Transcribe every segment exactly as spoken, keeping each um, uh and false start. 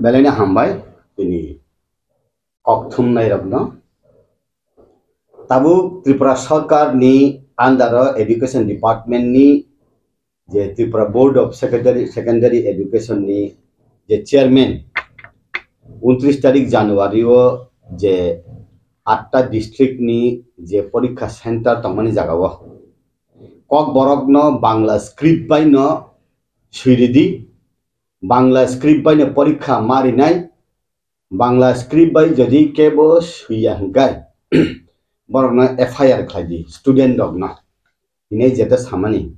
Belai no hambai tini kok thumnai rokno. Tabuk Tripura Sarkar ni under o Education Department ni je Tripura Board of Secondary, Secondary Education ni je chairman, untris tarik January o je atta district ni je porikha center tongmani jaga o kok borok no Bangla script bai no sui ridi, Bangla script bai no porikha ma rinai, Bangla script bai jodi kebo suiya hingkai, borok no F I R khlai di, student rok no, hinai jeta samani.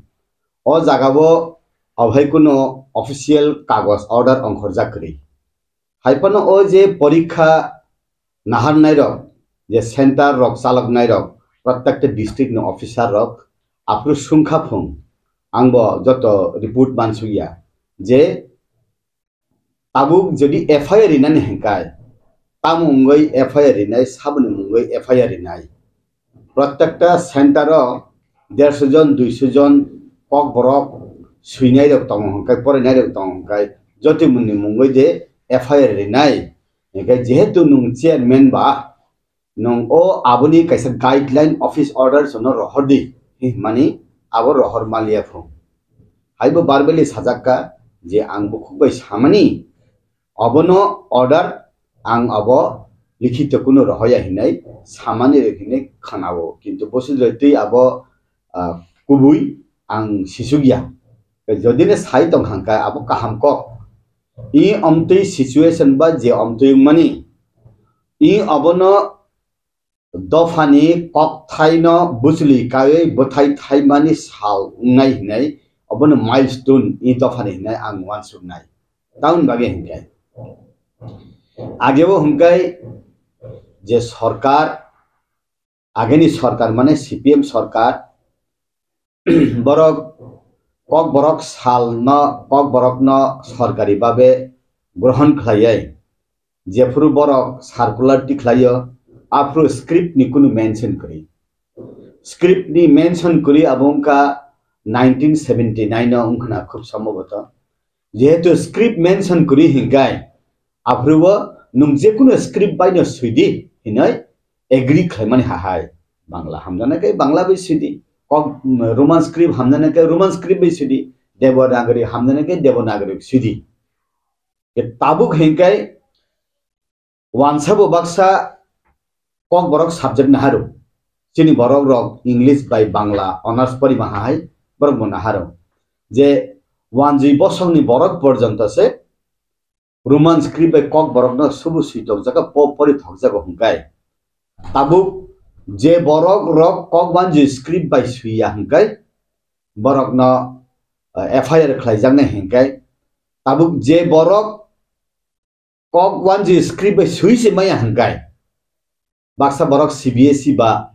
O jaga o obo hai kuno official kagoj order ongkhorjak kwrwi. Hai phano o je porikha naharnai rok, je center rok chaloknai rok, protekta district ni officer rok aphuru sungkha phung, ang bo joto report mansukya je tabuk jodi F I R rinani hingkai, tamo wngwi F I R rinai, saboni mungwi F I R rinai. Protekta center o derso jon, duiso jon kok borok suinai rok tongo hingkai, porinai rok tongo hingkai, jotoi mungni mungwi de F I R rinai. Hingkai jehetu nwng chairman ba, nwng o aboni kaisa guideline office order sono rohor di, himani abo rohor maliya phung. Haibo verbally sajak kha je ang bukhuk bai samani, obono order ang abo likhito kuno rohoya hinai samani rok hinai khanao, kintu boswk twi abo, ah, kubui ang sisukya. Jodi no sai tong hangkha abo kaham kok. I omtwi situation ba je omtwi wngmani, i obono dophani kokthaino bwchwlwi kaiwi bwthai thaimani sal wngnai hinai, obono milestone i dophani hinai ang uansuknai. Tamoni bagwi hinkhe agebo hinkhe je sorkar, ageni sorkar mane C P M sorkar, borok kokborok salno, kokborokno sorkari babe grohon khlaiwi, jephuru borok circular tikhlaio, aphuru script ni kunu mention kwrwi. Script ni mention kwrwi abo wngkha nineteen seventy nine o wngkhna khub somboboto. Jehetu script mention kwrwi hinkai, aphuru o nwng jekunu script baino swidi hinwi agree khlaimani hahai. Bangla hamjana khe Bangla bai swidi, kok, Roman script hamjana khe Roman script bai swidi, Devanagari hamjana khe Devanagari swidi. Ke tabuk hinkai wansa bo baksa kokborok subject naharo. Chini borok rok English bai Bangla honours pori ma hai borok bo naharo. Je wanjui bosong ni borok porjonto se Roman script bai kokborok no subu sui tokjago, po pori thokjago hingkai. Tabuk je borok rok kok wanjui script bai suiya hingkai, borok no, eh, F I R khlaijaknai hingkai. Tabuk je borok kok wanjui script bai sui se maya hingkai. Baksa borok C B S E ba,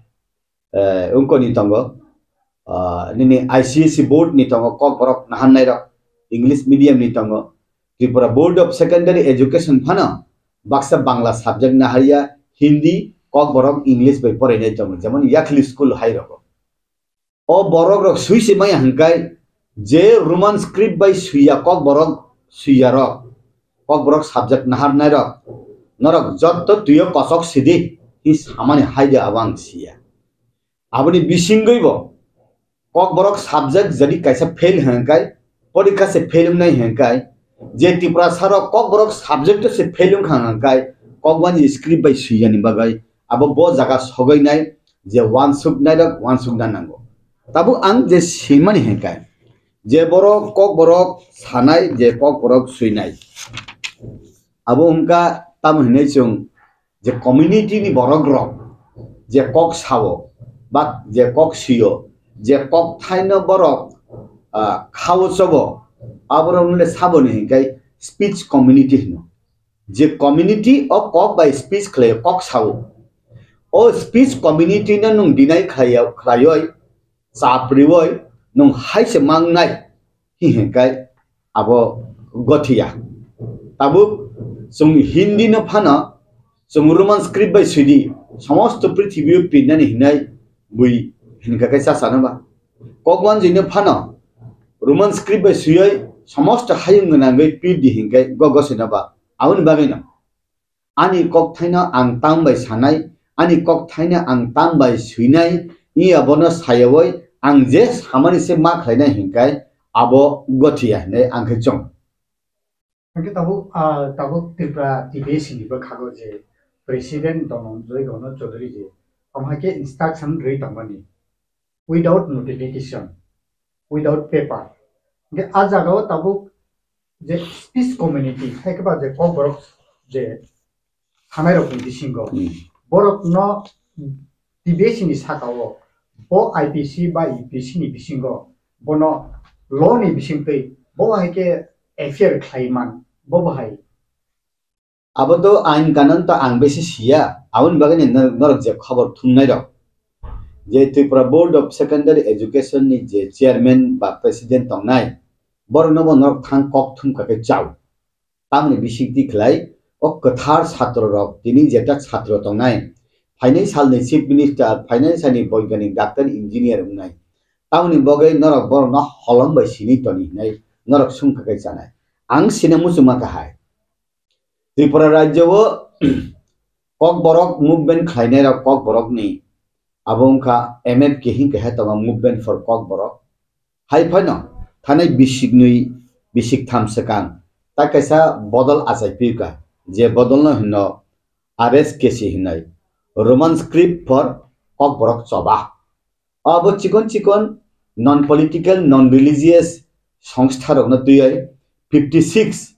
eh, wngkoni tongo, ah, nini I C S E board ni tongo, kokborok nahannai rok, English medium ni tongo, Tripura Board of Secondary Education phano baksa Bangla subject naharya, Hindi, kokborok English bai porainai tongo, jemon Yakhli school hai rogo. O borok rok sui se maya hingkai, je Roman script bai suiya kokborok suiya rok, kokborok subject naharnai rok, norok jotto tuyo kosok sidi, hi samani haide abo ang siya. Aboni bisingwi bo kokborok subject jadi kaisa fail hingkai, porikha se fail wngnai hingkai, je Tiprasa rok kokborok subject se fail wngkha hingkai, kokbani script bai suiyani bagwi abo bo jaga sogwi nai, je wansuk nairok wansuk na nango. Tabuk ang je simani hingkai, je borok kokborok sanai, je kokborok suinai, abo wngkha tamo hinwi chwng je community ni borok rok je kok sao, ba je kok sio, je kok thaino borok, ah, khao chobo, aborok le saboni hingkai speech community hino. Je community o kok bai speech khlai, kok sao. O speech community no nwng deny khlai, khlaioi, chap rioi, nwng hai se mangnai, hi hingkai abo gothiya. Tabuk chwng Hindi no phano, chwng Roman script bai suidi, somosto prithibi o pinani hinai bui hinkha khe chachano ba. Kokwanjwi no phano, Roman script bai suioi, somosto hayung gwnangwi pir di hinkhe go gosino ba. Aboni bagwino ani kokthaino ang tam bai sanai, ani kokthaino ang tam bai swinai, iya bono sayawi ang je samani se ma khlainai hinkai abo gothiya hinwi ang khe chong. Hwnkhe tabuk, ah, tabuk Tripura T B S ni bwkhago je President Dhananjay Gano Chaudhary je, omo hai khe instruction rwi tongmani, without notification, without paper. Hwnkhe a jagao tabuk je speech community, hai khe ba je Kokborok je thanai rokni bisingo, hmm, borokno T B S ni sakao bo I P C ba U P C ni bisingo bono law ni bisingtwi bo hai khe F I R khlai man, bo bo hai. Abo to ain kanon to ang besi siya, aboni bagwi ni nor-, norok je khobor thumnai rok, je Tripura Board of Secondary Education ni je chairman ba president tongnai, borokno bo norok thang kok thum kha khe chao. Tamoni bisingtwi khlai o kwthar chhatro rok, tini jeta chhatro tongnai, phainai salni Chief Minister, phainai salni boiganik, doctor, engineer wngnai. Tamoni bagwi norok borokno holong bai sini toni hinai norok sung kha khe chanai. Ang sina muchungma kha hai. Tripura rajyo o Kokborok movement khlainai rok Kokborok ni abo wngkha M F K hinkhe hai tongo Movement for Kokborok. Hai phano thanai bisiknwi bisiktham swkang ta kaisa bodol achai piyuka, je bodolno hino R S K C hinai, Roman Script for Kokborok Choba. Abo chikon chikon non political, non religious songstha rokno twiwi fifty six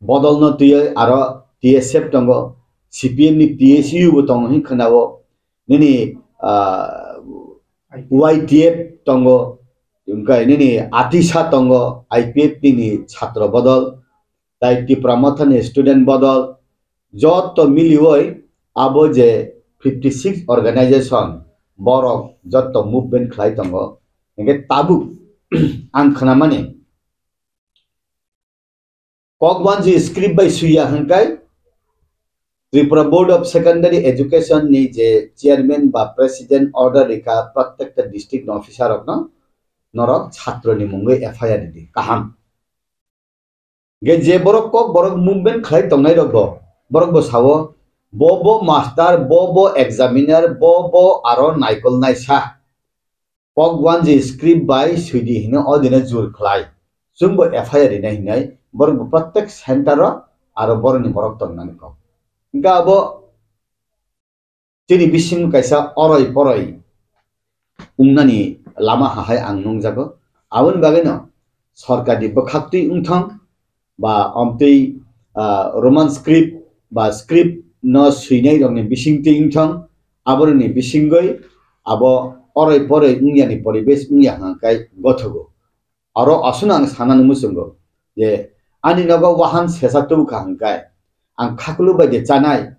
bodolno twiwi aro T S F tongo, C P M ni T S U bo tongo hin khwnao, nini, ah, Y T F tongo, wngkha nini Atisa tongo, I P F T ni chhatro bodol, tai Tipra Motha ni student bodol, joto miliwi abo je fifty six organization borok joto movement khlai tongo. Hingke tabuk ang khnamani Kokwanji script bai suiya hingkai Tripura Board of Secondary Education ni je chairman ba president order rikha protected district officer rokno norok chhatro ni mungwi F I R di kaham. Ge je borok kok borok movement khlai tongnai rok bo, borok bo sao, bo bo master, bo bo examiner, bo bo aro naikol naisa. Kok wanji script bai suidi hino o dino jur khlai. Chwng bo F I R rinai hinai, borok bo prottek center o aro borok ni borok tongnani kok. Hingke abo chini bisingo kaisa oroi poroi wngnani lama hahai ang nungjago. Aboni bagwino sorkarni bwkhaktwi wngthong ba omtwi, ah, Roman script ba script no swinai rokni bisingtwi wngthong, aboroni bisingwi abo oroi poroi wngyani poribesh wngya hwnka khe gothogo. Aro aswkno ang sanani muchungo je ani nogo wahan sesa tubukha hwnkhe ang khakulu bai de chanai,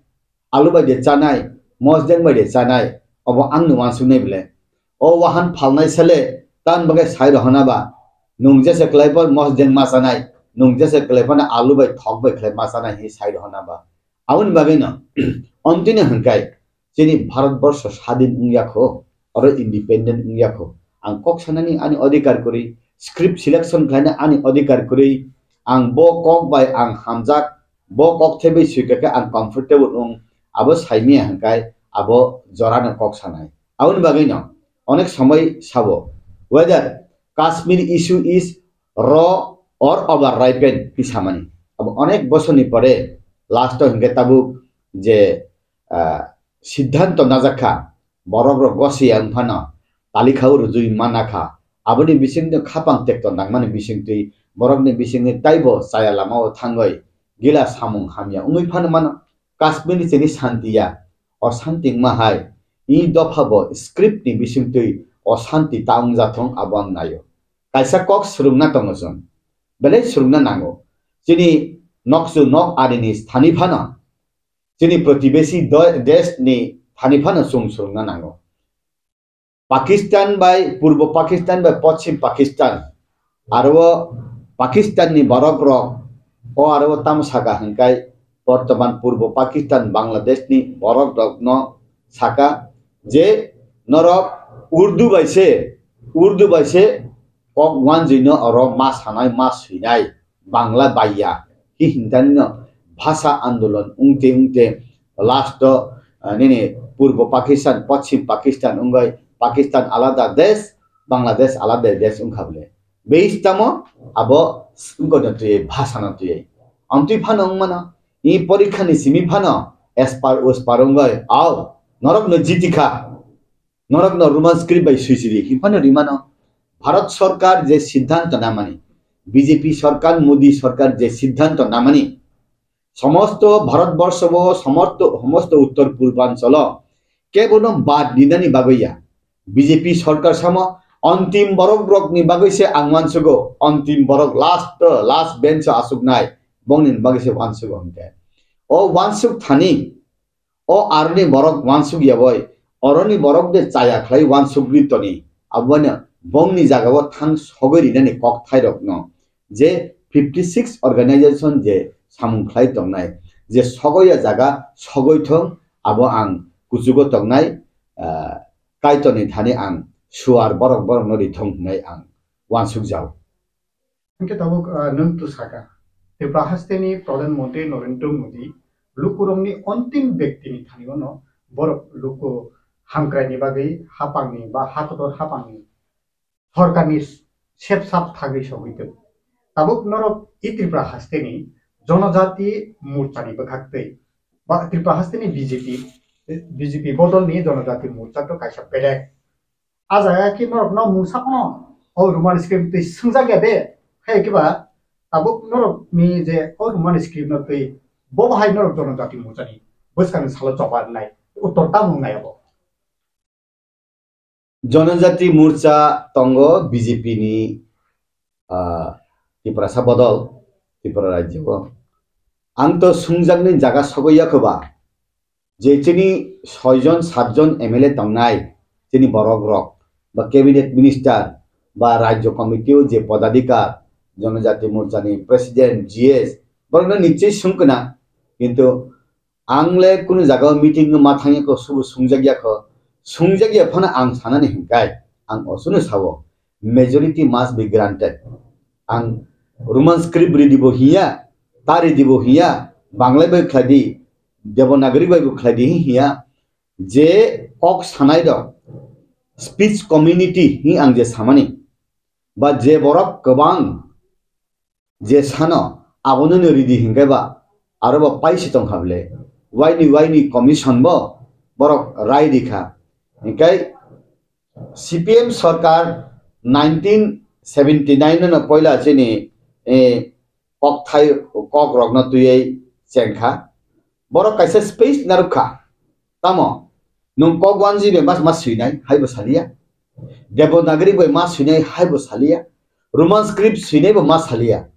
alu bai de chanai, mosdeng bai de chanai, obo angni wansuknai bile. O wahan phalnai sele tan bagwi sai rohona ba, nung jese kwlai phan mosdeng ma chanai, nung jese kwlai phano alu bai thok bai khlai ma chanai hinwi sai rohona ba. Aboni bagwino omtwino hwnkhe chini Bharat borsho sadin wngya kho, oro independent wngya kho. Ang kok sanani ani odhikar kwrwi, script selection khlaina ani odhikar kwrwi, ang bo kok bai ang hamjak, bo kok thaibai swika khe ang comfortable wng, abo saimaya hwnkhe abo jorano kok sanai. Aboni bagwino onek somoi sabo, whether Kashmir issue is raw or over ripened hinwi samani. Abo onek bosorni pore last o hwnkhe tabuk je, ah, siddhanto najak kha, borok rok gosiya wng phano talikha o rwjui mana kha. Aboni bisingtwi khapang tekto nangmani bisingtwi borokni bisingni taibo chaya lama o thangwi gila samung hamya wngwi phano mano. Kashmir ni chini santi ya, o santi wngma hai, i dopha bo script ni bisingtwi o santi ta wngjathong abo ang naio. Kaisa kok swrwngna tongo chwng, belai swrwngna nango. Chini nokchu nok arini thani phano, chini protibesi do-, desh ni thani phano chwng swrwngna nango. Pakistan bai Purbo Pakistan bai Poschim Pakistan, aro o Pakistan ni borok rok o aro o tamo saka hwnkhe bortoman Purbo Pakistan Bangladesh ni borok rok no saka je norok Urdu bai se, Urdu bai se kok wanjwino oro ma sanai, ma swinai, Bangla baiya, hi hintanino bhasha andolon wngte wngte last o, ah, nini Purbo Pakistan, Poschim Pakistan wngwi Pakistan alada desh, Bangladesh alada desh wngkha bole. Beis tamo abo wngkha no twi, bhasha no twi. Amtwi phano wngmano, i porikha ni simi phano espar uspar wngwi, au, norok no jitikha. Norokno Roman script bai swijili hinphano rimano. Bharat Sarkar je siddhanto namani, B J P sarkar, Modi sarkar je siddhanto namani, somosto Bharatborsho o, somosto, somosto Uttor Purbanchalo kebono bad ninani bagwi ya. B J P sarkar samo antim borok rokni bagwi se ang uansugo, antim borok last, last bench o asuknai, bongni bagwi se uansugo hwnkhe. O uansuk thani, o aroni borok uansuk ya bai, oroni borok de chaya khlai uansuk ri toni, abono bongni jaga o thang sogwi rinani kok thai rokno je fifty six organization je samung khlai tongnai, je sogoi ya jaga sogoi thong, abo ang kuchugo tongnai, ah, Kaitorni thani ang suar borok borokno ri thong hwnwi ang uansuk jao. Hwnkhe tabuk, ah, nwng tu saka, Tripura hasteni Pradhan Mantri Narendra Modi lukurokni ontim bektini thani ono borok luku hamkraini bagwi hapangni ba hakotor hapangni sorkarni sepsap thagwi sogwi tong. Tabuk norok i Tripura hasteni Jonojati Morchani bwkhaktwi ba Tripura hasteni B J P, B J P bodolni Jonojati Morcha to kaisa bedek. A jaga khe norokno mungsa phano o Roman script twi swngjak ya de, hai khe ba tabuk norokni je o Roman script no twi bo bahai norok Jonojati Morchani bwskangni salo choba rwnai, uttor tamo wngnai abo. Jonojati Morcha tongo B J P ni, ah, Tiprasa bodol Tripura rajyo o. Ang to swngjakni jaga sogwi ya khe ba, je chini soi jon, sat jon M L A tongnai, chini borok rok, ba cabinet minister, ba rajyo committee o je podadhikar, Jonojati Morcha ni president, G S, borokno nichoi swngkna, kintu ang le kunu jaga o meeting o ma thangya kho, subu swngjakya kho, swngjakya phano ang sanani hinkai, ang osuno sao, majority must be granted. Ang Roman script ridi bo hiya, ta ridi bo hiya, Bangla bai khlai di, Devanagari bai bo khlai di hiya, je kok sanai rok, speech community hi ang je samani, ba je borok kwbang je sano abono no ridi hinkai ba aro bo paisi tong hable, waini waini commission bo borok rai rikha. Hinkai C P M sarkar nineteen seventy nine no poila chini, eh, kok thai, kok rokno twiwi chengkha. Borok kaisa space narwkha. Tamo nwng kok wanji bai ma, ma swinai hai bo saliya. Devanagari bai ma swinai hai bo saliya. Roman script swinai bo ma saliya.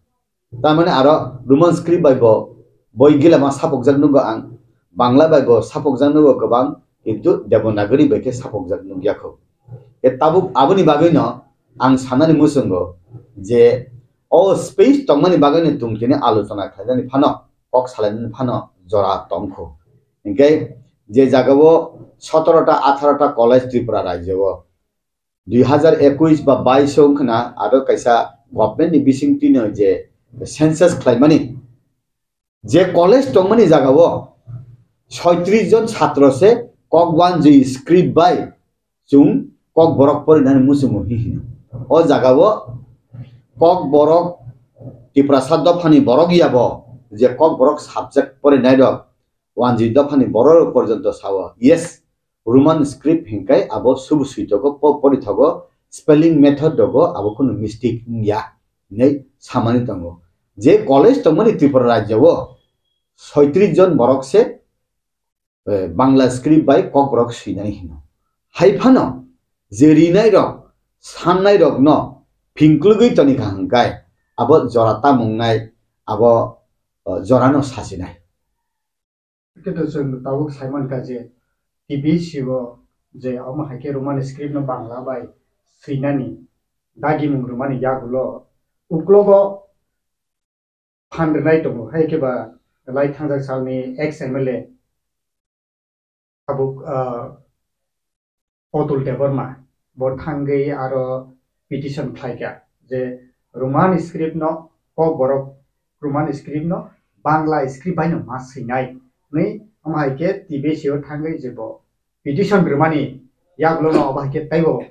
Tamani aro Roman script bai bo boi gila ma sapokjak nugo ang, Bangla bai bo sapokjak nugo kwbang, kintu Devanagari bai khe sapokjak nukya kho. E tabuk aboni bagwino ang sanani muchungo je o space tongmani bagwino tongthini alochona khlainani phano, kok salainani phano jora tongkho. Hinkhe je jagao sotoro ta, atharo ta college Tripura rajyo o, dui hazar ekush ba bais o wngkhna aro kaisa government ni bisingtwino je census khlaimani, je college tongmani jagao soitris jon chhatro se kok wanjwi script bai chwng kok borok porinani muchungo hi hino. O jagao kok borok Tiprasa dophani borok yabo je kok borok subject porinai rok wanjwi dophani borok porjonto sao, yes, Roman script hinkai abo subu suitogo, po-, porithogo, spelling method rogo abo kunu mistake wngya hinwi samani tongo. Je college tongmani Tripura rajyo-o soitris jon borok se, eh, Bangla script bai kok borok swinani hino. Hai phano je rinai rok, sannai rokno phingklugwi toni kha hinkai abo jora tamung nai, abo, eh, jorano sachinai. Khe to chwng tabuk sai mankha je T B C o je omo hai khe Roman script no Bangla bai swinani dagimung rwmani yagulo uklogo phan rwnai tongo, hai khe ba lai thangjak salni ex M L A tabuk, ah, Atul Debbarma bo thangwi aro petition khlaikha. je Roman script no Kokborok Roman script no Bangla script bai no ma swinai hwnwi, omo hai khe T B C o thangwi je bo petition rwmani yagulo no obo hai khe taibo,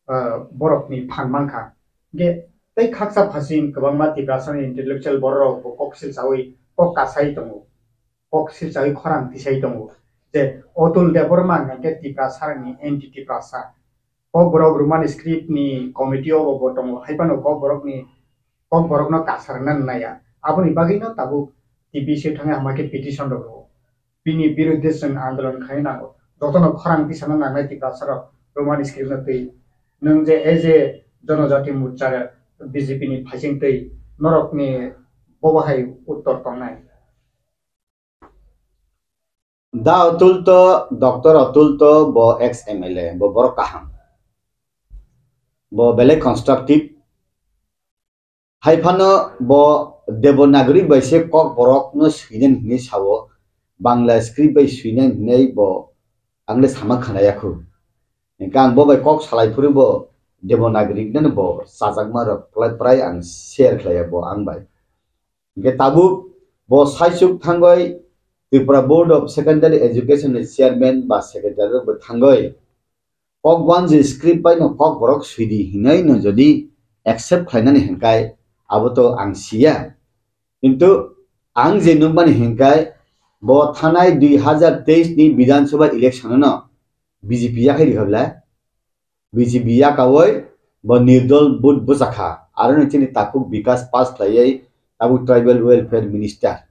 ah, borok ni phan mankha. Hingkhe tei khaksa phasing kwbangma Tiprasa ni intellectual borok rok bo kok silchawi kok kasai tongo, kok silchawi khorang tisai tongo je Otul Debbarma hwnkhe Tiprasa ni anti Tiprasa. Kokborok Roman script ni committee o bo, bo tongo, hai phano Kokborok ni, Kokborok no kasarna naya. Aboni bagwi no tabuk T B C thangwi hama khe petition rok rwo. Bini birudhe chwng andolon khaina nango. Jotono khorang tisana nangnai Tiprasa rok Roman script no twi. Nwng je as a Jonojati Morcha B J P ni phaising twi norok ni bobo hai uttor tongnai. Da Otul to, Doctor Otul to bo ex M L A, bo borok kaham. Bo belai constructive. Hai phano bo Devanagari bai se Kokborok no swinai hinwi sao, Bangla script bai swinai hinwi bo ang le sama khnaya khu. Hingkhe ang bo bai kok salai phuru bo Devanagari no bo chajakma rok prai prai ang share khlaiya bo ang bai. Hingkhe tabuk bo saichuk thangwi Tripura Board of Secondary Education ni chairman ba secretary rok bo thangwi kok wanjwi script bai no Kokborok swidi hinwi no jodi accept khlainani hinkai abo to ang siya. Kintu ang je nukmani hinkai bo thanai dui hazar teis ni Bidhan Sabha election no B J P yakhai rikha bwle. B J P yakawi bo nirdol vote bwchakha. Aro ni chini takhuk Bikas Pass khlaiwi tabuk Tribal Welfare Minister.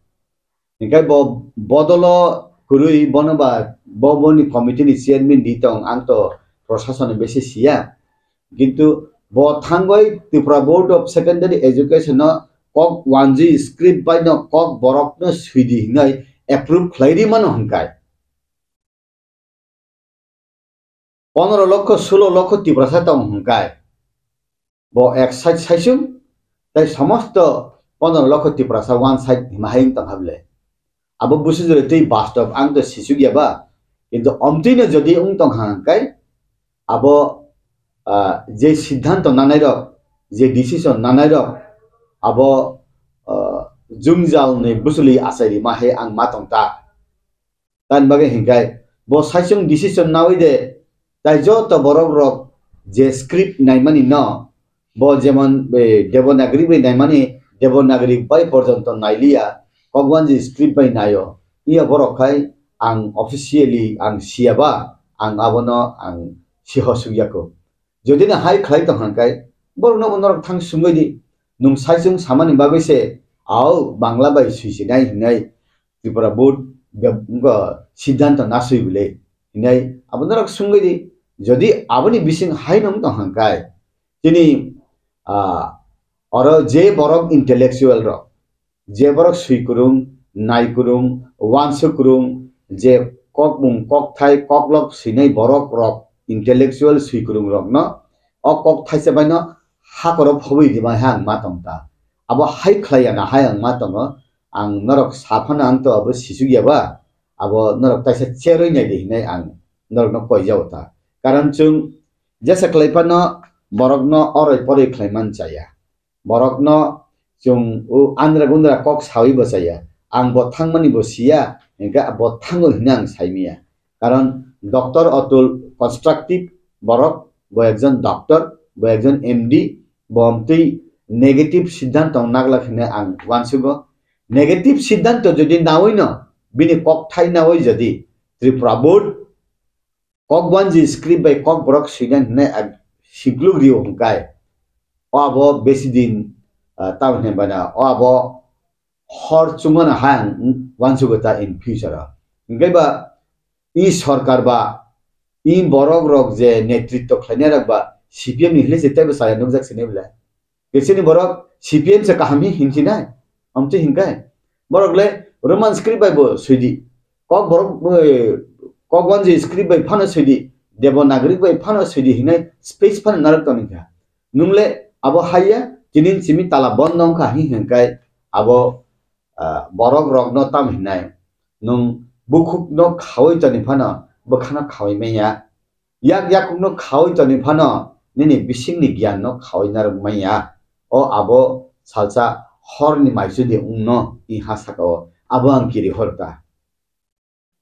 Hingkhe bo bodolo kwrwi bono ba bo boni committee ni chairman di tong, ang to prosason ni bese siya. Kintu bo thangwi Tripura Board of Secondary Education no kok wanjwi script bai no Kokborok no swidi hinwi approve khlai ri mano hingkai. Pondro lokho, sulo lokho Tiprasa tong hingkai. Bo ek side saisung, tai somosto pondro lokho Tiprasa one side hima hai wng tong hable. Abo busu jore tei bastob ang to sisuk ya ba. Kintu omtwi no jodi wng tong hingkai, abo, ah, je siddhanto nanai rok, je decision nanai rok, abo, ah, jwngjal ni bwswlwi achai rima hai ang ma tong ta. Tamni bagwi hinkai bo saichung decision nawi de, tai joto borok rok je script naimani no, bo jemon, eh, Devanagari bai naimani, Devanagari bai porjonto nailiya, Kokwanji script bai naio. Iya borok khai ang officially ang siya ba, ang abono ang siho sukya ko. Jodi no hai khlai tong hingkai, borok no bo norok thang sungwi di, nwng saichung samani bagwi se, au Bangla bai sui sinai hinai, Tripura board be-, wngkha siddhanto naswi bwle hinai abo norok sungwi di. Jodi aboni bising hai nung tong hingkai, chini, ah, oro je borok intellectual rok, je borok swi kwrwng, nai kwrwng, uansuk kwrwng, je kokmung, kokthai, koklok swinai borok rok, intellectual swi kwrwng rokno o kokthaisa baino hakoro phobwi rima hai ang ma tong ta. Abo hai khlai ya na hai ang ma tongo. Ang norok sa phano ang to abo sisuk ya ba, abo norok taisa cherwi nai di hinai ang norokno koi jao ta. Karon chwng jesa khlai phano borokno oroi poroi khlai man chaya. Borokno chwng o andra gundra kok sawi bo chaya. Ang bo thangmani bo siya, hingkhe bo thango hinwi ang saimaya. Karon Doctor Atul constructive borok, bo ekjon doctor, bo ekjon M D, bo amtwi negative siddhanto nagla hinwi ang uansugo. Negative siddhanto jodi nawi no, bini kokthai nawi jodi Tripura board Kokwanji script bai Kokborok swinai hinwi a sikluk rio hwnkhe, o abo besi din, ah, tamo hinwi bana, o abo hor chumano hai ang uansugo ta in future o. Hwnkhe ba i sorkar ba i borok rok je netritwo khlainai rok ba C P M ni hinwi se teibo chaya nukjak sini bwle. Kesini borok C P M se kaham hi hinsinai. Amtwi hinkai. Borok le Roman script bai bo swidi. Kok borok, eh, Kokwanji script bai phano swidi. Devanagari bai phano swidi hinai space phano narwk toni kha. Nung le abo haiya, tinin simi tala bondo wngkha hi hinkai abo, ah, borok rokno tam hinai. Nung bukhukno khawi toni phano bwkhano khawi manya. Yak yakungno khawi toni phano nini bisingni giyanno khawi narwk manya. O abo salsa horni maichudi wngno i ha saka o, abo ang kiri hor ta.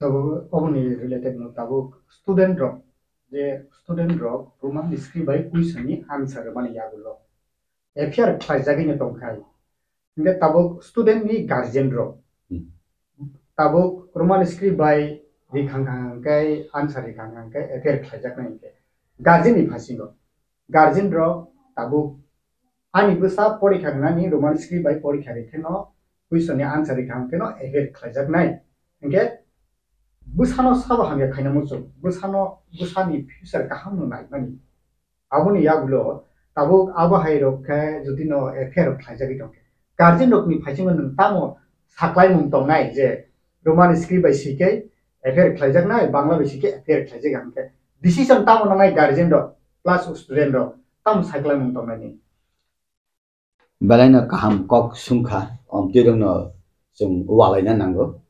Tabuk oboni related no tabuk student rok, je student rok Roman script bai question ni answer mani yagulo F I R khlaijagwi no tongkhai. Hingke tabuk student ni guardian rok. Hmm. Tabuk Roman script bai rikhang hangkai answer rikhang hangkai F I R khlaijaknai hingke guardian ni phasingo. Guardian rok tabuk ani bwsa porikha rinani Roman script bai porikha ri kheno question ni answer rikhang kheno F I R khlaijaknai. Hingke bwsano sabo hamya khaina muchung. Bwsano, bwsani future kaham no naimani. Aboni yagulo tabuk abo hai rok khe jotino F I R rok khlaijagwi tongkhe. Guardian rokni phaisingo nwng tamo saklaimung tongnai je Roman script bai sikhe F I R khlaijaknai, Bangla bai sikhe F I R khlaijak hwnkhe decision tamo nangnai guardian rok plus student rok tamo saklaimung tongnaini? Belaino kaham kok sungkha, omtwi rokno chwng walaina nango.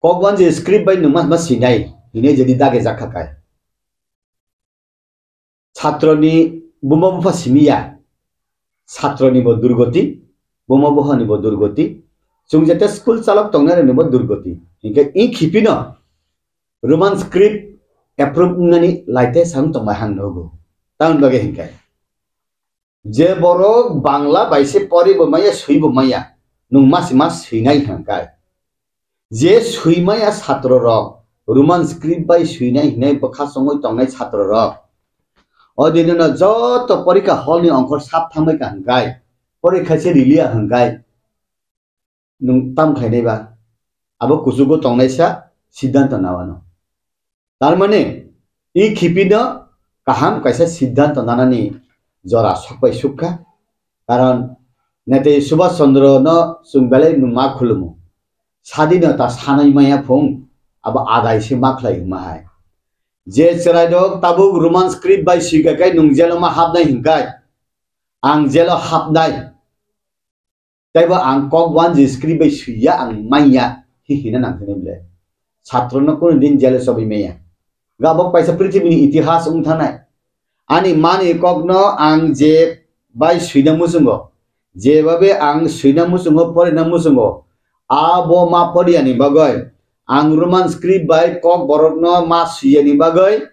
Kok wan je script bai nwng ma sinai hinwi jodi dage jakha kai. Chatroni buma bupha simiya, chatroni bo durgoti, buma buphani bo durgoti, chwng jete school chalok tongnai rokni bo durgoti. Hinkhe i khipino Roman script approve wngnani laite sang tongbai hang nogo. Tamoni bagwi hinkhe je borok Bangla bai se pori bo maya, swi bo maya, nwng masi mas swinai hwnkai. Je swimaya satro rok, Roman script bai swinai hinai bwkha chongwi tongnai satro rok. O dino no joto porikha hall ni ongkhor sap thangbai ka hwnkai, porikha se riliya hwnkai. Nwng tam khlainai ba? Abo kuchugo tongnaisa siddhanto nawano. Tar mane, i khipino kaham kaisa siddhanto nanani jora sokbai sukha. Karon Netaji Subhash Chandra no chwng belai no ma khulumo. Sadinota sanai maya phung, abo adai se ma khlai hwnma hai. Je chwrairok tabuk Roman script bai swika kai nwng jelo ma hapnai hwnkai, ang jelo hapnai. Teibo ang kok wan je script bai swiya, ang manya hi hina nang hini ble. Satro no kunu din jelo chobai maya. Gabok paisa prithibini itihas wng thanai. Ani mani kokno ang je bai swina muchungo, jebabe ang swina muchungo, porina muchungo, abo ma poriyani bagwi, ang Roman script bai kok borokno ma swiyani bagwi,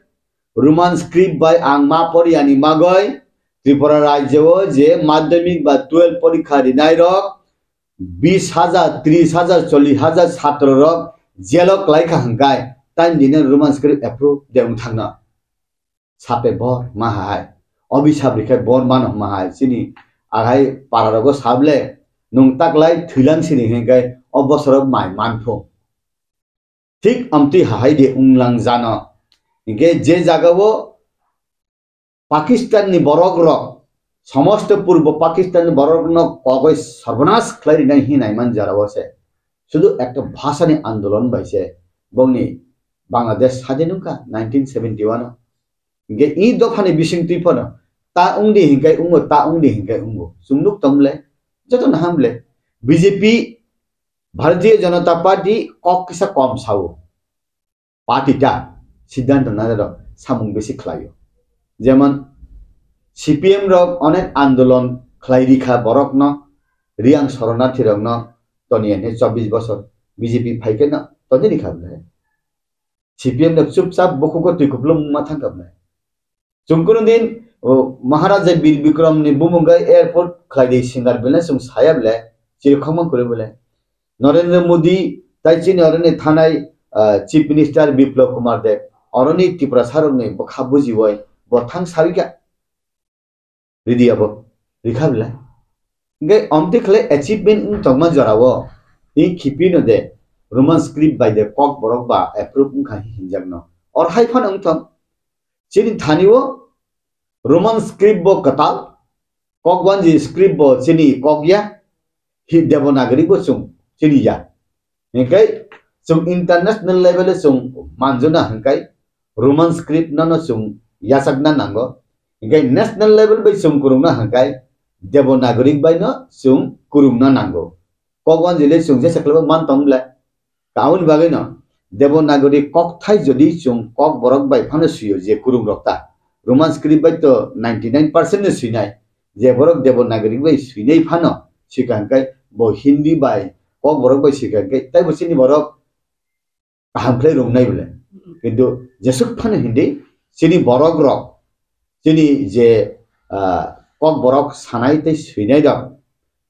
Roman script bai ang ma poriyani bagwi, Tripura rajyo o je madhyamik ba twelve porikha rinai rok bis hajar, tris hajar, chollis hajar satro rok jelo klai kha hwnkai, tani dine Roman script approve de wng thangna. Sape bor ma hai, obisap rikhai bor mano ma hai, chini ahai para rogo sable, nwng taklai thwilang sini hwnkai o bosoro mai manpho. Thik amtwi hahai de wnglang jano. Hinkhe je jagao Pakistan ni borok rok, somosto purbo Pakistan ni borok no kogoi sarbanas khlai rinai hinai man jara o se. Sudu ekta bhasha ni andolon bai se bongni Bangladesh sadin wngkha nineteen seventy one o. Hinkhe i dophani bisingtwi phano ta wngdi hinkai wngo, ta wngdi hinkai wngo. Chwng nuk tong ble, joto naham ble. B J P, Bharatiya Janata Party kok kisa kom sao. Party ta siddhanto nai rok samung bisi khlaio. Jemon C P M rok onek andolon khlai rikha borokno, Riyang soronarthi rokno toni ani chobbish bosor B J P phaikhe no toni rikha ble. C P M rok chupchap bukhugo twi kupulung ma thangkha ble. Chwng kunu din, o, Maharaja Bir Bikram ni bumung gai airport khlai di singer bele chwng saya bele, chiri khokma kwrwi bele. Narendra Modi tai chini oroni thanai, ah, Chief Minister Biplab Kumar Deb, oroni Tiprasa rokni bwkha bujiwi bo thang sawi kha. Ridi abo, rikha bele. Hingke omtwi khlai achievement wng tongma jorao, tei khiphino de Roman script bai de kok borok ba approve wngkha hinjakno. Or hai phano wngthong. Chini thani o Roman script bo kwtal, kok wanji script bo chini kok ya, hi Devanagari bo chwng chini ya. Hinkhe chwng international level o chwng manjuna hinkhe Roman script no no chwng yachakna nango. Hinkhe national level bai chwng kwrwngna hinkhe Devanagari bai no chwng kwrwngna nango. Kok wanji le chwng jesa khlaibo man tong bwle. Aboni bagwino Devanagari kokthai jodi chwng Kokborok bai phano swiyo je kwrwng rok ta, Roman script bai to ninety nine percent no swinai. Je borok Devanagari bai swinai phano swikha hwnkhe bo Hindi bai Kokborok bai swikha hwnkhe taibo chini borok kaham khlai rwngnai bole. Kintu jesuk phano Hindi chini borok rok chini je, ah, Kokborok sanai tei swinai rok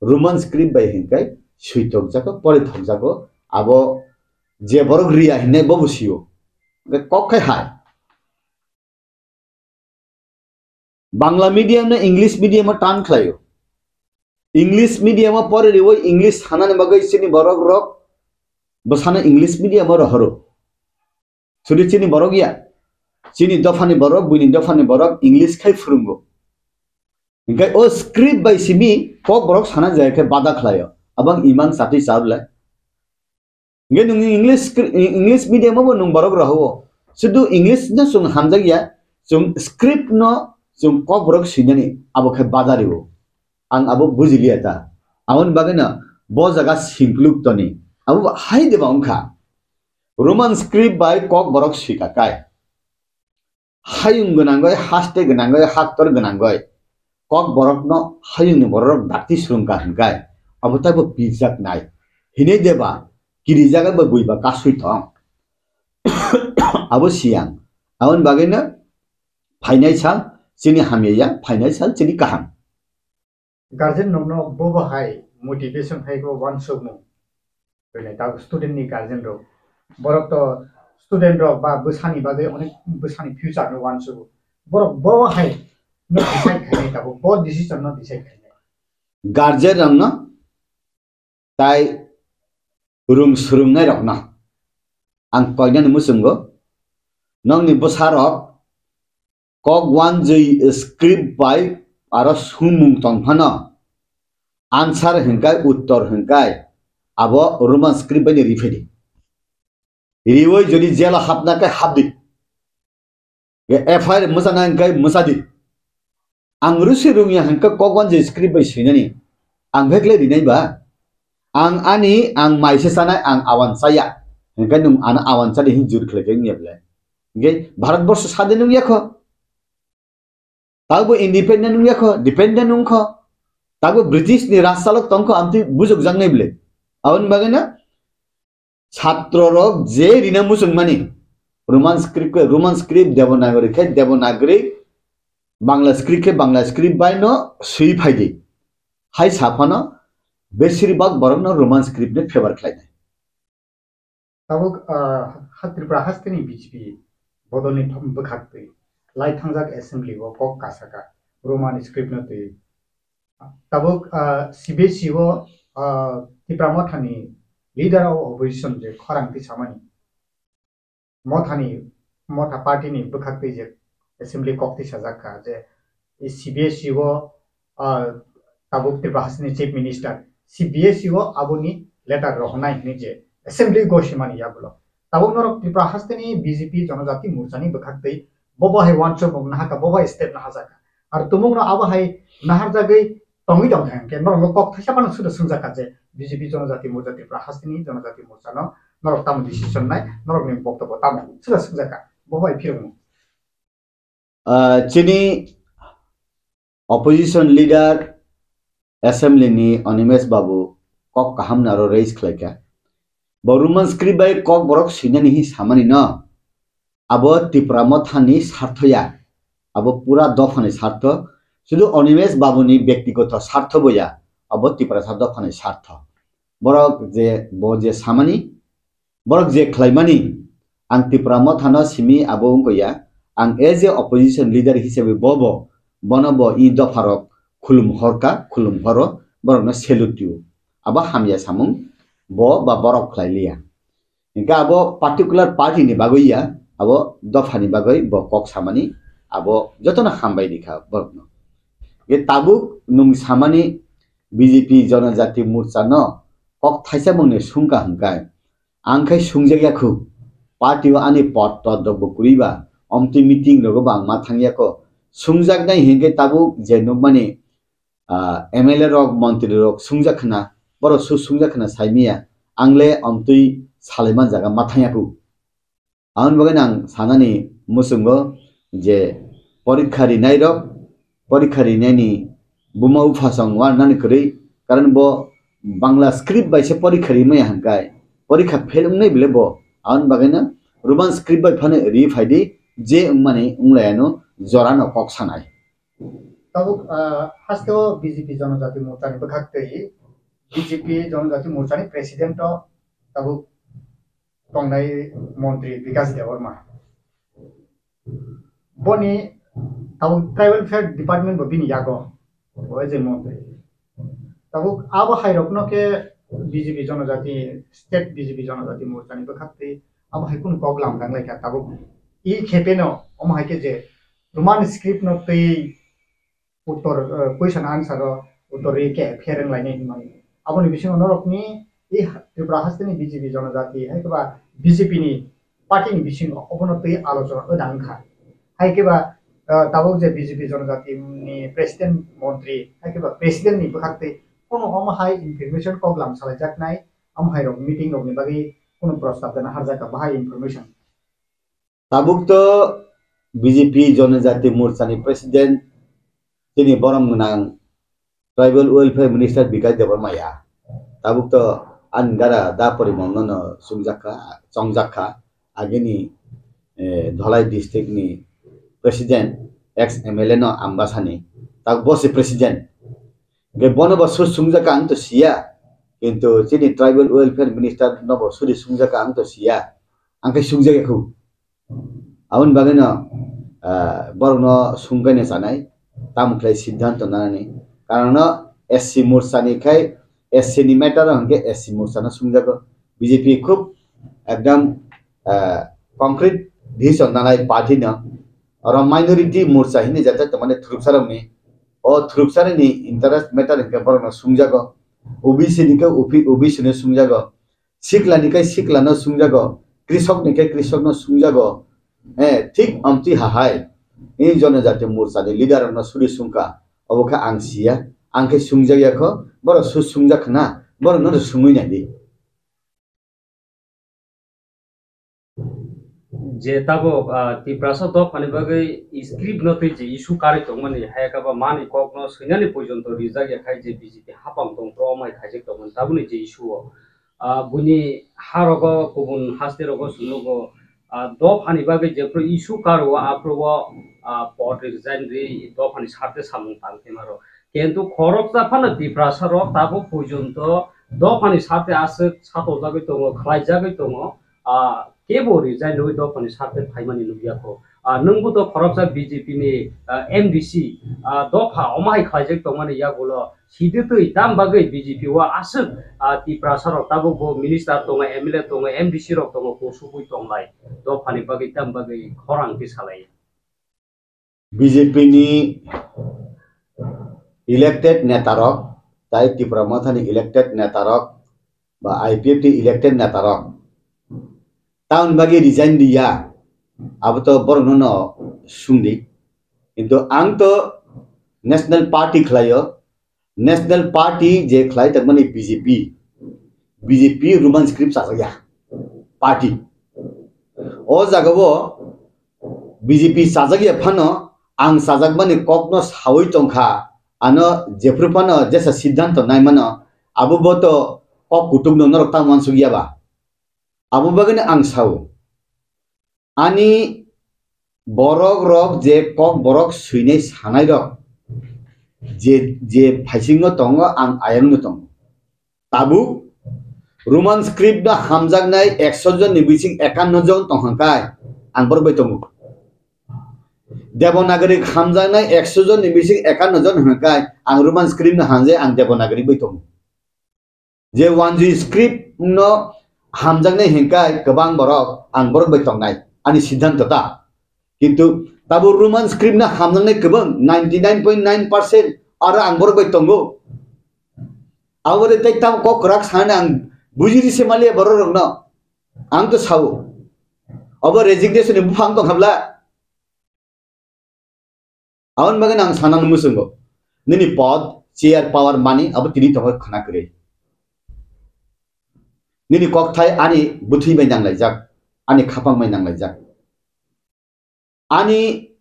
Roman script bai hwnkhe swi thokjago, pori thokjago, abo je borok riya hinai bobo sio. Hwnkhe kok khai hai. Bangla medium no English medium o tan khlaio. English medium o pori riwi English sanani bagwi chini borok rok bwsano English medium o rohoro. Sudi chini borok ya, chini dophani borok, buini dophani borok English khai phwrwngo. Hingkai o script bai simi Kokborok sana jaya khe bada khlaio. Abang imang chatwi chabwlai. Hingke nwng English, English medium o bo nwng borok rohoro. Sudu English no chwng hamjakya, chwng script no chwng Kokborok swinani abo khe bajario. Ang abo bujiliya ta. Aboni bagwi no bo jaga singkluk toni. Abo hai deba wngkha. Roman script bai Kokborok swika kai. Hayung gwnangwi, haste gwnangwi, haktor gwnangwi Kokborokno hayungni bororok dakti swrwngkha hwnkhe abo taibo pirjaknai hinwi deba kirijagaibo buiba kasui thong. Abo siyang. Aboni bagwino phainai sal chini hamya ya, phainai sal chini kaham. Guardian rokno bobo hai motivation hai khe uansukmung. Bini tabuk student ni guardian rok. Borok to student rok ba bwsani bagwi onek bwsani future no uansugo. Borok bobo hai no decide khainai tabuk, bo decision no decide khainai. Guardian rokno tai rung swrwngnai rokno ang koinani muchungo, nokni bwsarok kok uanjwi script bai aro swngmung tong phano answer hwnkhe uttor hwnkhe abo Roman script bai ni riphaidi. Riwi jodi jela hapna khe hapdi. F I R mwchana hwnkhe mwchadi. Ang rwse rwngya hwnkhe kok uanjwi script bai swinani. Ang bhekle rinai ba. Ang ani, ang maise chanai, ang awan chaya. Hwnkhe nwng ano awan chadi hin jur khlai khe wngya bwle. Hwnkhe Bharat borsho sadi nung yakho. Tabo independent wngya kho, dependent wngkho. Tabo British ni rajchalok tongkho, amtwi bujukjaknai bwle. Aboni bagwi na satro rok je rina muchungmani Roman script khe Roman script, Devanagari khe Devanagari, Bangla script khe Bangla script bai no swi phaidi. Hai saphano besir bak borok no Roman script ni favor khlainai. Tabuk, ah, ha Tripura hasteni B J P bodolni thom bwkhaktwi lai thangjak assembly o kok kasaka Roman script no twi. Tabuk, ah, C B S E o, ah, Tipra Mothani leader of opposition je khorang twi samani. Mothani, Motha party ni bwkhaktwi je assembly kok twi sajak kha je C B S E o, ah, tabuk Tripura hasteni chief minister, C B S E o aboni letter rohornai hinwi je assembly gosimani yagulo. Tabuk norok Tripura hasteni B J P Jonojati Morcha ni bwkhaktwi bobo hai uansuk nahaka, bobo hai step nahajak kha. Ar tumungno abo hai naharjagwi tongwi tongkha hwnkhe norokno kok thaisa phano suda swngjak kha je B J P Jonojati Morcha Tripura hasteni Jonojati Morcha no norok tamo decision nai, norokni boktobbo tamo suda swngjak kha, bobo hai phirokno. Ah, chini opposition leader assembly ni Animesh Babu kok kaham ni aro raise khlai kha. Bo Roman script bai kok borok swinani hi samani no. Abo Tipra Mothani sartho ya. Abo pura dophani sartho. Sudu Animesh Babu ni bektigoto sartho bo ya. Abo Tiprasa dophani sartho. Borok je, bo je samani, borok je khlaimani, ang Tipra Mothano simi abo wngkha ya, ang as a opposition leader hisabe bobo, bono bo i dopharok khulum horka, khulum horo, borokno salute tio. Abo hamya samung, bo ba borok khlai liya. Hingke abo particular party ni bagwi ya, abo dophani bagwi bo kok samani, abo jotono hambai rikha borokno. Hingke tabuk nung samani B J P Jonojati Morcha no kok thaisa mungni sungka hingkai, ang khai sungjak yakhu, party o ani pot tot rok bo kwrwi ba, omtwi meeting rogo bo ang ma thang yako, sungjak nai hingke tabuk je nukmani ah, M L A rok, montri rok sungjak khna, borok su sungjak khna sai miya, ang le omtwi salaiman jaga ma thang ya kho. Aboni bagwi ang sanani muchungo je Porikha rinairok, porikha rinaini buma bupha chwng uanani kwrwi, karon bo Bangla script bai se porikha rimaya hwnkhe porikha fail wngnai bile bo. Aboni bagwino Roman script bai phano ri phaidi, je wngmani wnglaiano jorano kok sanai. Tabuk, ah, hasteo B J P Jonojati Morchani bwkhak twi B J P Jonojati Morchani president o tabuk tongnai montri Bikash Debbarma. Boni tabuk tribal welfare department bo bini yago, bo je montri. Tabuk abo hairokno khe B J P Jonojati, state B J P Jonojati Morchani bwkhak twi abo hai kunu kok lam dang lai kha. Tabuk i khepeno omo hai khe je Roman script no twi uttor, eh, question answer o uttor ri khe phereng lainai hinmani. Aboni bisingo norokni i Tripura hasteni B J P Jonojati hai khe ba B J P ni party ni bisingo obono twi alochona wngkha. Hai khe ba, eh, tabuk je B J P Jonojati ni president montri hai khe ba president ni bwkhak twi kono omo hai information kok lam salaijaknai, omo hai rok meeting rok ni bagwi kono prostab dana harjak kha bahai information. Tabuk to B J P Jonojati Morchani president chini borom gwnang Tribal Welfare Minister Bikash Debbarma ya. Tabuk to ani dara da porimon no no chongjak kha, chongjak kha. Agini, eh, Dholai district ni president, ex M L A no Ambasani. Tabuk bo se president. Ge bono bo sur chongjak kha ang to siya. Kintu chini Tribal Welfare Minister no bo suri chongjak kha ang to siya. Ang khe chongjak ya khu. Aboni bagwino, ah, borokno sumkaina chanai, tamo khlai siddhanto nanani. Karon no S C Morchani khai, S C ni matter o hwnkhe S C Morchano sumjago. B J P khub ekdam, ah, concrete decision nanai party no. Oro minority Morcha hinwi jata tongmani thurupsarokni. O thurupsarokni interest matter hwnkhe borokno sumjago. O B C ni khe O B C no sumjago. Sikla ni khe sikla no sumjago, krisok ni khe krisok no sumjago. Eh, thik amtwi hahai. Ni Jonojati Morcha ni leader rok no suri sungkha. Obo khe ang siya, ang khe sungjak ya kho, borok su sungjak khna, borok no sungwi nai di. Je tabuk, ah, Tiprasa dophani bagwi script no twi je issue karwi tongmani, hai khe ba mani kok no swinani porjonto rijak ya khai je B J P hapang tong pro mai khaijak tongmani, tabukni je issue o, ah, buini harogo kubun haste rogo chwngnogo, ah, dophani bagwi jephru issue karo aphuru o, ah, pod resign ri dophani sarte samung tang khe maro. Kintu khoroksa phano Tiprasa rok tabuk porjonto dophani sarte aswk satojagwi tongo, khlaijagwi tongo, ah, kebo resign rwi dophani sarte phaimani nukya kho. Ah, nwngbo to khoroksa B J P ni, ah, M D C, ah, dopha omo hai khlaijak tongmani yagulo siditwi tam bagwi B J P o aswk, ah, Tiprasa rok tabuk bo minister tongo, M L A tongo, M D C rok tongo, kusubui tonglai dophani bagwi tam bagwi khorang khe salai. B J P ni elected neta rok, tai Tipra Motha ni elected neta rok, ba I P F T elected neta rok, tamoni bagwi resign riya, abo to borok no no sungdi. Kintu ang to National Party khlaio, National Party je khlai tongmani B J P, B J P Roman script chajakya party. O jagao B J P chajakya phano ang chajakmani kokno sawi tongkha, ano jephru phano jesa siddhanto naimano, abo bo to kok kutukno norok tamo uansukya ba? Abo bagwino ang sao, ani borok rok je kok borok swinai sanai rok je, je phaisingo tongo, ang ayangno tongo. Tabuk Roman script no hamjaknai ekso jon ni bising ekanno jon tong hwnkai ang borok bai tongo. Devanagari hamjaknai ekso jon ni bising ekanno jon hwnkai ang Roman script no hamjai ang Devanagari bai tongo. Je wanjui script no hamjaknai hwnkai kwbang borok, ang borok bai tongnai, ani siddhanto ta. Kintu tabuk Roman script no hamjaknai kwbang ninety nine point nine percent, aro ang borok bai tongo. Abo de tei tam kok kwrak sanani ang bujiri se maliya borok rokno. Ang to sao. Abo resignation ni buphang tong habla. Aboni bagwi ang sanani muchungo, nini pod, chair, power, money abo tini tongo khwna kwrwi. Nini kokthai ani bwthwi bai nanglaijak, ani khapang bai nanglaijak. Ani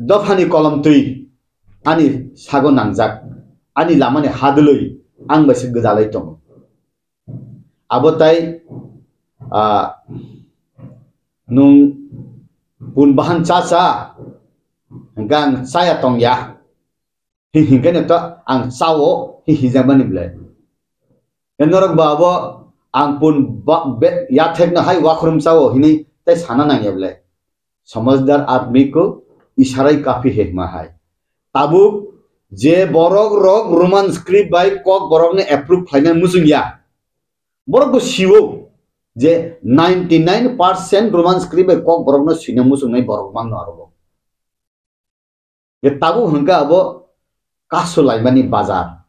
dophani kolom twi ani sago nangjak, ani lamani hadwlwi ang bai se gwdalai tongo. Abo tai, ah, nwng pun bahan cha cha, hwnkhe ang chaya tongya. Hi-, hinkhe no to ang chao, hi-, hijakmani belai. Norok bo abo ang pun ba-, be-, yathekno hai wakhrum chao hinwi tai sana nangya belai. Somajhdar admi ko isharai kafi hai hima hai. Tabuk je borok rok Roman script bai kok borok no approve khlaina muchung ya. Borok bo siwo je ninety nine percent Roman script bai kok borok no swina muchung nai borok mangno aro bo. Je tabuk hwnkhe abo kasu laimani bazar.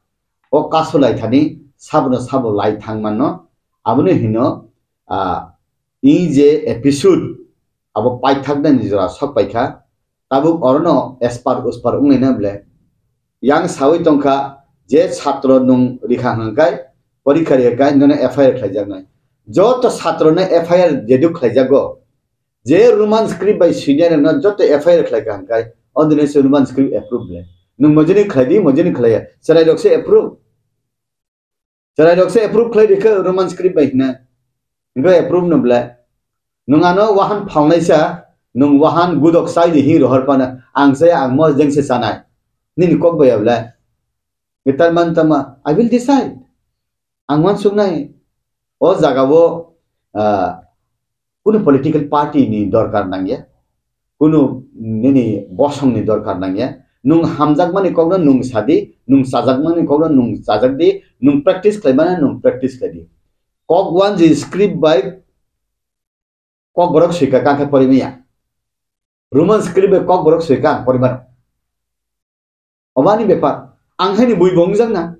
O kasu laithani sabono sabo lai thang mano. Aboni hino, ah, i je episode abo paithaknani jora sok paikha. Tabuk orono espar uspar wnglaina bole. Yang sawi tongkha je satro nwng rikha hwnkhe porikha rikha nono F I R khlaijaknai. Joto satro no F I R jeduk khlaijago. Je Roman script bai senior no joto F I R khlai ka hwnkhe, o dine se Roman script approve le. Nwng mojini khlai di, mojini khlai ya. Chwrai rok se approve. Chwrai rok se approve khlai di khe Roman script bai hina. Hwnkhe approve no ble. Nwng ano wahan phalnai sa, nwng wahan gudok sai di hi rohor pana. Ang se ang mos jeng se sanai. Nini kok bai ya ble. Gitar man tama, I will decide. Ang wansuknai. O jagao, ah, kunu political party ni dorkar nangya. Kunu nini bosong ni dorkar nangya. Nwng hamjakmani kokno nwng sadi, nwng chajakmani kokno nwng chajak di, nwng practice khlaimani nwng practice khlai di. Kok wan je script bai Kokborok swika kang khe pori maya. Roman script bai Kokborok swika ang pori mano. Obani bepar. Ang haini bui bo wngjak na.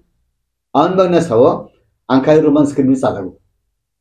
Ang bangna sao, ang khai Roman script ni chalago.